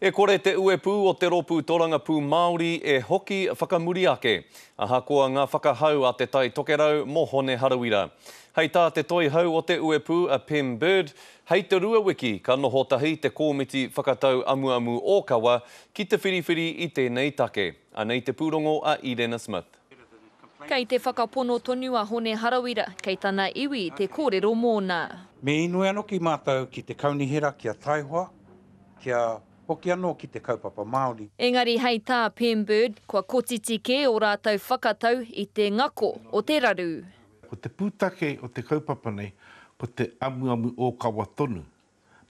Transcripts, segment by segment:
E kore te uepū o te Rōpū Torangapū Māori e hoki whakamuri ake, ahakoa ngā whakahau a Te Tai Tokerau mō Hone Harawira. Hei tā te toihau o te uepū a Pem Bird, hei te rua wiki ka noho tahi te Kōmiti Whakatau Amuamu Ōkawa ki te whiriwhiri i tēnei take. Anei te pūrongo a Edena Smith. Kei te whakapono tonu a Hone Harawira, kei tana iwi te kōrero mōna. Me inoi anoki mātou ki te kaunihera kia taihoa, kia hoki anō ki te kaupapa Māori. Engari hei tā Pem Bird, kua kotiti kē ō rātou whakatau i te ngako o te raru. Ko te pūtake o te kaupapa nei, ko te amuamu ōkawa tonu.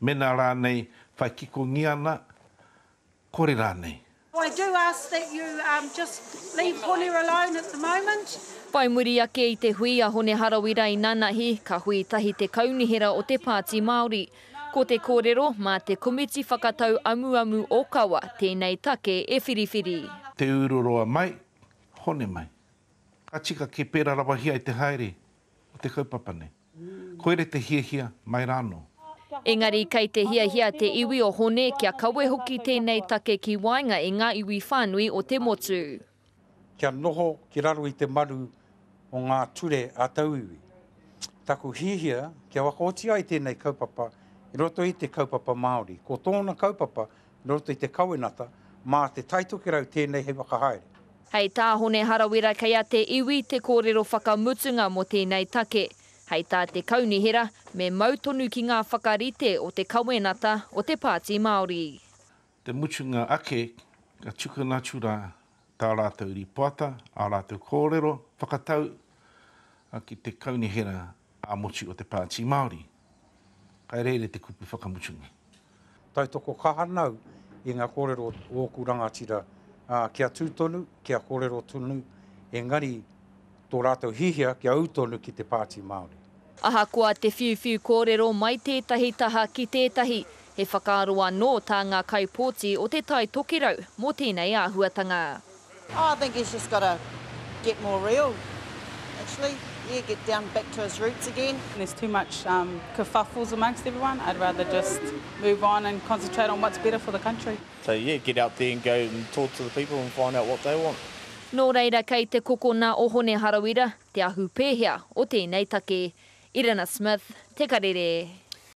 Mēnā rānei whai kikongia ana, kore rānei. I do ask that you just leave Hone alone at the moment. Whai muri ake i te hui a Hone Harawira i nanahi, ka hui tahi te Kaunihera o te Pāti Māori. Ko te kōrero, mā te Komiti Whakatau Amuamu Ōkawa tēnei take e whiriwhiri. Te Ururoa mai, Hone mai. Ka tika ke pera rawahia i te haere o te kaupapa nei. Koire te hiahia mai rānō. Engari kei te hiahia te iwi o Hone kia kawe hoki tēnei take ki waenga i ngā iwi whānui o te motu. Kia noho ki raro i te maru o ngā ture a tauiwi. Taku hiahia kia whakaoti ai tēnei kaupapa i roto i te kaupapa Māori. Ko tōna kaupapa i roto i te kawenata, mā Te Taitokerau tēnei hei whakahaere. Hei tā Hone Harawira kei a te iwi te kōrero whakamutunga mō tēnei take. Hei tā te kaunihera, me mau tonu ki ngā whakarite o te kawenata o te Pāti Māori. Te mutunga ake, ka tukuna atu rā tā rātou rīpoata, ā rātou kōrero whakatau ki te Kaunihera ā-Motu o te Pāti Māori. Kai reira te kupu whakamutunga. Tautoko kaha nau i nga korero o oku rangatira, a, kia tu tonu, kia korero tonu, engari to ratou hihia kia u tonu ki te Pāti Māori. Ahakoa te whiuwhiu kōrero mai tētahi taha ki tētahi, he whakaaro anō tā ngā kaipōti o Te Tai Tokerau mō tēnei āhuatanga. Oh I think he's just gotta get more real actually, yeah get down back to his roots again. There's too much kerfuffles amongst everyone, I'd rather just move on and concentrate on what's better for the country. So yeah, get out there and go and talk to the people and find out what they want. Nō reira kei te kokona o Hone Harawira Te ahu pēhea o tēnei take. Irina Smith, Te Karere.